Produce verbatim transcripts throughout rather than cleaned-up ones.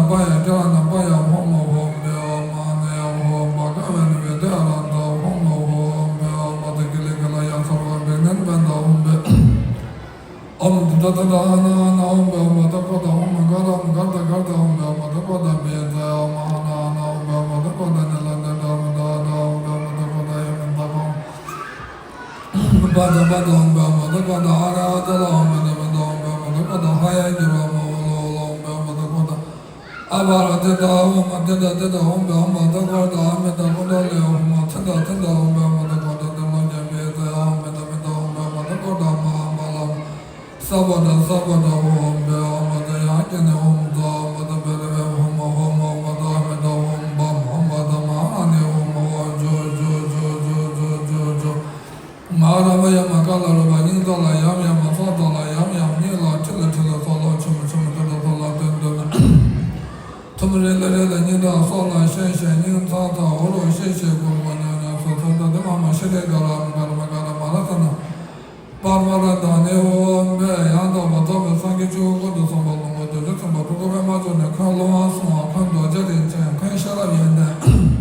པ་ཡ་ཀྱ་ར་ན་པ་ཡ་ཧོ་མ་ཧོ་བེ་ཨོ་མ་ནེ་ཡ་ཧོ་བ་ཀ་བེ་ནི་བེ་ཏེ་ཨ་ར་ན་ད་ཧོ་མ་ཧོ་བེ་ཨོ་མ་ད་ཀི་ལི་ཀ་ལ་ཡ་ས་ར་བེ་ནན་བེ་ན་ཧོ་བེ། ཨོ་མ་ད་ད་ད་ཨ་ན་ཨ་ན་ཧོ་བེ་ཨོ་མ་ད་ཀོ་ད་ཧོ་མ་ག་ར་མ་ག་ད་ག་ད་ཧོ་བེ་ཨོ་མ་ད་ཀོ་ད་བེ་ད་ཨོ་མ་ཨ་ན་ཨ་ན་ཧོ་བེ་ཨོ་མ་ད་ཀོ་ད་ནི་ལ་ད་ད་མ་ད་ད་ཧོ་བེ་ཨོ་མ་ད་ཀོ་ད་ཡ་མ་ད་ཀོ། པ་ད་པ་ད་ཧོ་བེ་ཨོ་མ་ད་ཀོ་ད་ཨ་ར་ཨ་ད་ལ་ཧོ་བེ་ད་བེ་ད་ཧོ་བེ་ཨོ་མ་ད་ཀོ་ད་ཧ་ཡ་གི་ར་མ་ཧོ་ལོ་ལོ་ཧོ་བེ་ཨོ་མ་ད་ཀོ་ད། ཨ་བ་ར་ཏི་ཏ་ཨ་བ་མ་ཏི་ཏ་ཏི་ཏ་ཧོ་བེ་ཨོ་མ་ད་ཀོ་ད་ཨ་མི་ད་ཀོ་ད་ལེ་ཧོ་མ་ཐི་ཏ་ཐི་ཏ་ཧོ་བེ་ཨོ་མ་ད་ཀོ་ད་ཏི་ལོ་ཀྱ་བེ་ཏ་ཨ་མི་ད་མི་ད་ཧོ་བེ་ཨོ་མ་ད་ཀོ་ད་མ་ཨ་མ་ལ་ས་བ་ད་ས་བ་ད་ཧོ་བེ་ཨོ་མ་ད་ཡ་ཀྱ་ནི་ཧོ་མ་ད་ཨོ་མ་ད་བེ་ར་བེ་ཧོ་མ་ཧོ་མ་ཨོ་མ་ད་ཨ་མི་ད་ཧོ་མ་ཧོ་མ་ད་མ་ཨ་ནི་ཧོ་མ་ཧོ་ཇོ་ཇོ་ཇོ་ཇོ་ཇོ་ཇོ། མ་ར་མ་ཡ་མ་ཀ་ལ་རུ་བ་སྙིང་ཐོག་ལ་ཡམ་ཡ་མ་སོགས་ཐོག་ལ་ཡམ་ཡ་མ་གཉིས་ལ་ཁྲི་ལ་ཁྲི་ལ་སོགས་ལ་ཆུ་མོ་ཆུ་མོ་ཏི་ཏ་སོགས་ལ་སྟོན་སྟོན། ཐུམ་རེ་ལ་རེ་ལ་སྙིང་ཐག་སོགས་ལ་ཤན་ཤན་སྙིང་ཚ་ཚ་འོ་རོ་ཤེ་ཤེ་གུར་མ་ཉ་ཉ་སོ་སོ་ད་དི་མ་མ་ཤི་རེ་ག་ར་མ་ག་ར་མ་ག་ར་མ་ར་ས་ན། པར་མ་ར་ད་ནེ་འོ་མེ་ཡང་དག་པ་རྫོགས་པའི་སངས་རྒྱས་ཆོས་སྐུ་མངོན་དུ་སོང་བ་ལོངས་སྐུ་རྡོ་རྗེ་ཚེ་དཔག་ཏུ་བཀོད་པའི་སྨྲ་བརྗོད་ནས་འཁོན་ཀླུ་དབང་སྲུང་བ་འཁོན་རྡོ་རྗེ་རིན་ཆེན་འཁོན་ཤེས་རབ་ཡོན་ཏན།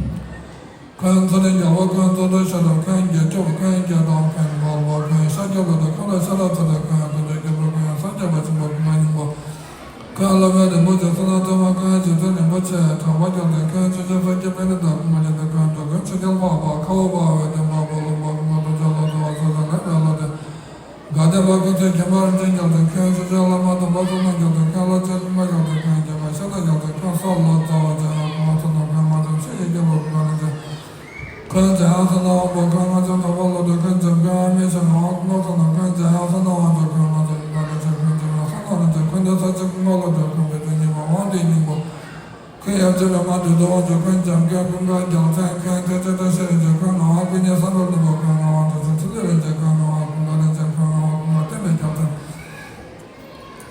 འཁོན་མཚོ་ལས་རྒྱལ་པོ་འཁོན་མཚོ་སྟོད་ཤར་དང་འཁོན་རྒྱལ་སྐྱོབ་འཁོན་རྒྱལ་དང་འཁོན་འབར་བ་འཁོན་ཤར་རྒྱལ་པོ་དང་འཁོན་ལ་ཤར་ལ་ཚུལ་དང་འཁོན་ཀུན་འདུས་རྒྱལ་པོ་འཁོན་སངས་རྒྱས་པ་ཆེན་པོ་འཁོན་སྙིང་པོ་འཁོན་སློབ་དཔོན་རིན་པོ་ཆེ་བསོད་ནམས་སྟོན་པ་འཁོན་རྗེ་བཙུན་རིན་པོ་ཆེ་གྲགས་པ་རྒྱལ་མཚན་འཁོན་ཆོས་རྒྱལ་སྲས་ཀྱི་པཎྜི་ཏ་འཁོན་མ་ཉེ་དང་འཁོན་འགྲོ་མགོན་ཆོས་རྒྱལ་འཕགས་པ་ཁ་འུ་པ་འོད་ལྡན་འཕགས་པ་ལུང་པ་འཁོན་རྡོ་རྗེ་ལ་སོགས་པ་སོ་སོ་ལས་པའི་བློ་དེ། དགའ་ལྡན་པ་ཀུན་བརྩེ་མཁྱེན་པ་རིན་ཆེན་རྒྱལ་མཚན་འཁོན་ཆོས་རྒྱལ་བླ་མ་དམ་པ་བསོད་ནམས་རྒྱལ་མཚན་འཁོན་ལྷ་ཆེན་ཀུན་དགའ་རྒྱལ་མཚན་འཁོན་རྒྱལ་བ་ཤཱཀྱ་རྒྱལ་མཚན་འཁོན་ས་ལོ་ཙཱ་བ་འཇམ་དབྱངས་འཁོན་ང་ཚོ་ནང་འཁོན་ང་ཚོ་ཆོས་ཀྱི་རྒྱལ་པོ་ཀུན་དགའ་རིན་ཆེན་འཁོན་འཇམ་དབྱངས་བསོད་ནམས་དབང་པོ་འཁོན་ང་ཚོ་དམ་པ་བློ་གྲོས་འཁོན་འཇམ་མགོན་ཨ་མེ་ཤ་ང་དབང་ང་ཚོ་ནང་འཁོན་འཇམ་དབྱངས་བསོད་ནམས་དབང་ཕྱུག་འཁོན་ང་ཚོ་ཀུན་དགའ་རིན་ཆེན་འཁོན་འཇམ་དབྱངས་བསོད་ནམས་རིན་ཆེན་འཁོན་འདོད་ས་གཅིག་ཀུན་དགའ་བློ་གྲོས་འཁོན་པའི་དོན་གཉིས་པ་དབང་འདུས་སྙིང་པོ། འཁོན་ཡབ་རྗེ་བླ་མ་བདུད་འདུལ་དབང་ཕྱུག་འཁོན་འཇམ་མགོན་ཀུན་དགའ་རྒྱལ་མཚན་འཁོན་ཐེག་ཆེན་བཀྲ་ཤིས་རིན་ཆེན་འཁོན་ངག་དབང་ཀུན་མཁྱེན་བསམ་གྲུབ་བློན་པོ་འཁོན་ངག་དབང་དྲག་ཤོས་ཐིག་ལེ་རིན་ཆེན་འཁོན་ངག་དབང་ཀུན་དགའ་རིན་ཆེན་འཁོན་ངག་དབང་ཀུན་དགའ་བསྟན་པའི་རྒྱལ་མཚན།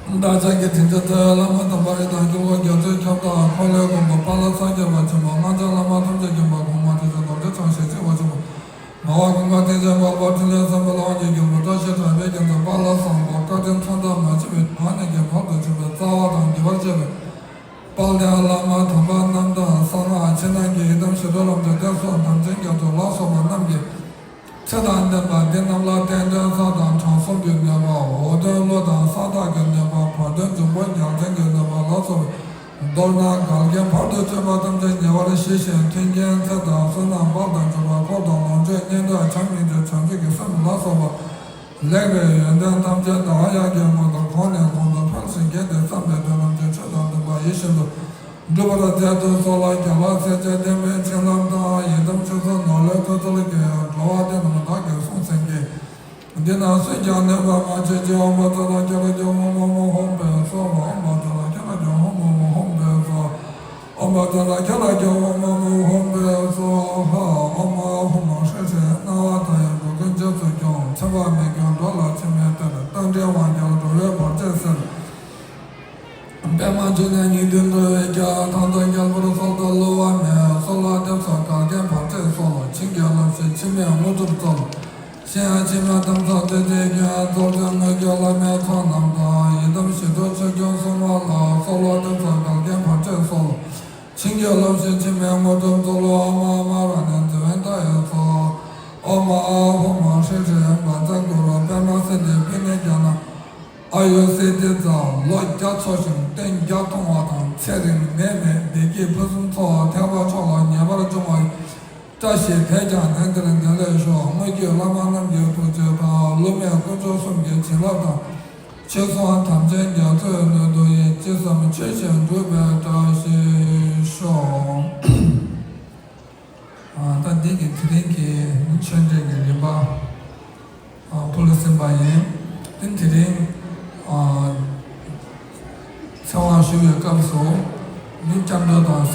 བདག་ཅག་གི་དྲིན་ཅན་རྩ་བའི་བླ་མ་དམ་པ་རེད་དང་དཀྱིལ་འཁོར་རྒྱ་མཚོའི་ཁྱབ་བདག་འཁོར་ལོའི་མགོན་པོ་དཔལ་ལྡན་སངས་རྒྱས་པ་ཆེན་པོ་སྔགས་འཆང་བླ་མ་ཐམས་ཅད་མཁྱེན་པ་གོང་མ་དྲིན་ཅན་རྡོ་རྗེ་འཆང་ཞེས་བྱ་བ་ཆེན་པོ། ངག་དབང་ཀུན་དགའ་ཐེག་ཆེན་འཕགས་པ་ཕྲིན་ལས་བཟང་པོ་ལ་དབང་གྱུར་གྱུར་པ་བཀྲ་ཤིས་གྲགས་པའི་རྒྱལ་མཚན་དཔལ་ལྡན་བཟང་པོ་བཀའ་དྲིན་མཚོན་ཐབས་མ་མཆིས་པའི་གྲངས་ནས་ཀྱང་ཕབ་ཏུ་ཆེ་བའི་རྩ་བ་དང་རྒྱས་པར་བཅས་པའི། དཔལ་ལྡན་བླ་མ་དམ་པ་རྣམས་དང་གསང་སྔགས་ཕྱི་ནང་གི་ཡི་དམ་ཞི་ཁྲོ་རབ་འབྱམས་གཏེར་སྲུང་དམ་ཅན་རྒྱ་མཚོ་ལ་སོགས་པ་རྣམས་ཀྱི་ཚེ་དང་ལྡན་པ་འདི་རྣམས་ལ་རྟེན་འབྲེལ་ས་དང་དྲང་སྲོང་གི་ནུས་པ། འོག་གདོན་ཀླུ་དང་ས་བདག་གི་ནུས་པ། བར་གདོན་འབྱུང་པོ་རྒྱལ་མཚན་གྱི་ནུས་པ་ལ་སོགས་པའི་མདོར་ན་འགལ་རྐྱེན་བར་དུ་གཅོད་པ་ཐམས་ཅད་ཉེ་བར་ཞི་ཞིང་མཐུན་རྐྱེན་ཚེ་དང་བསོད་ནམས་དཔལ་དང་འབྱོར་པ་འཁོར་དང་ལོངས་སྤྱོད་གཉེན་སྒྲུབ་བྱམས་སྙིང་རྗེ་བྱང་ཆུབ་ཀྱི་སེམས་ལ་སོགས་པ། ལེགས་པའི་ཡོན་ཏན་ཐམས་ཅད་བདག་ཡང་དགེ་བ་དང་གོང་ནས་གོང་དུ་འཕེལ་ཞིང་རྒྱས་ཏེ་བསམ་པའི་དོན་རྣམས་ཀྱི་ཆོས་དང་ལྡན་པ་ཡིད་བཞིན་དུ་འགྲུབ་པར་མཛད་དུ་གསོལ་ལོ། རྒྱལ་བ་སྲས་བཅས་བསྟན་པའི་བྱིན་རླབས་དང་། ཡི་དམ་ཆོས་སྲུང་ནོར་ལྷའི་ཐུགས་རྩལ་གྱིས། འགྲོ་བ་འདི་རྣམས་བདག་གིས་བསྲུང་ཟིན་གྱིས། འདི་ན་སུས་ཀྱང་གནོད་པ་མ་བྱེད་ཅིག། ཨོཾ་བཛྲ་ཀཱ་ལཱ་ཀྱ་ཧུ་ཧཱུྃ་ཧོཾ་བཛྲ་ཀཱ་ལཱ་ཀྱ་ཧུ་ཧཱུྃ་ཧོཾ་བཛྲ་ཀཱ་ལཱ་ཀྱ་ཧུ་ཧཱུྃ་ཧོཾ་བཛྲ། ཨོཾ་བཛྲ་ཀཱ་ལཱ་ཀྱ་ཧུ་ཧཱུྃ་ཧོཾ་བཛྲ་ཀཱ་ལཱ་ཀྱ་ཧུ་ཧཱུྃ་ཧོཾ་བཛྲ་སྭཱ་ཧཱ། ཨོཾ་ཨཱཿཧཱུྃ་ཧྲཱིཿཧྲཱིཿ། སྣང་བ་མཐའ་ཡས་འགྲོ་ཀུན་རྗེས་སུ་སྐྱོང་། ཚེ་དཔག་མེད་ཀྱང་འགྲོ་ལ་འཆི་མེད་གཏེར། རྟ་མགྲིན་དབང་རྒྱལ་འགྲོ་བའི་བར་ཆད་སེལ། པདྨ་འབྱུང་གནས་སྙིགས་དུས་འགྲོ་བའི་རྒྱལ། ཐང་སྟོང་རྒྱལ་པོར་སྲོག་ཐོག་བསླུ་བ་མེད། གསོལ་བ་འདེབས་སོ་བདག་རྐྱེན་བར་ཆད་སོལ། བྱིན་གྱིས་བརླབ་ཕྱིར་འཆི་མེད་དངོས་གྲུབ་སྩོལ། གཞན་ཡང་འཆི་མེད་དམ་རྫས་བདུད་རྩིའི་རྒྱུན། རྫོགས་བྱེད་དངོས་བརྒྱད་བླ་མའི་ཚོགས་རྣམས་དང་། ཡི་དམ་ཞི་ཁྲོ་ཆོས་སྐྱོང་སྲུང་མ་ལ། གསོལ་བ་འདེབས་སོ་བདག་རྐྱེན་བར་ཆད་སོལ། བྱིན་གྱིས་བརླབ་ཕྱིར་འཆི་མེད་དངོས་གྲུབ་སྩོལ། ཨོཾ་ཨཱཿཧཱུྃ་མ་ར་ནི་ཙི་ཝནྟ་ཡེ་སྭཱ་ཧཱ། ཨོཾ་ཨཱཿཧཱུྃ་ཧྲཱིཿཧྲཱིཿ་བཛྲ་གུ་རུ་པདྨ་སིདྡྷི་པཱུ་ཎི་ཛྙཱ་ན། ཨཱ་ཡུ་སིདྡྷི་ཛཿ། ལོ་བརྒྱ་འཚོ་ཞིང་སྟོན་བརྒྱ་མཐོང་བ་དང་། ཚེ་རིང་ནད་མེད་བདེ་སྐྱིད་ཕུན་སུམ་ཚོགས། ཐེག་པ་མཆོག་ལ་ངེས་པར་འབྱུང་བ་ཡི། བཀྲ་ཤིས་དེས་ཀྱང་ལན་ལྟར་འདི་ལེགས་ཤོག། དངོས་ཀྱི་བླ་མ་རྣམས་ཀྱི་ཐུགས་རྗེ་དང་། བསླུ་མེད་དཀོན་མཆོག་གསུམ་གྱི་བྱིན་རླབས་དང་། ཆོས་སྲུང་དམ་ཅན་རྒྱ་མཚོའི་སྣོད་དུ་ཡིས། ཅི་བསམ་ཆོས་བཞིན་འགྲུབ་པའི་བཀྲ་ཤིས་ཤོག། ཨ། ད་འདི་གི་དེ་རིང་གི་ཆོས་འབྲེལ་གྱི་རིམ་པ། ཨ། ཕུལ་ཟིན་པ་ཡིན། དེ་དེ་རིང་། ཨ། ཚེ་དབང་ཞུ་བའི་སྐབས་སུ་ནི་སྐྱབས་འགྲོ་དང་།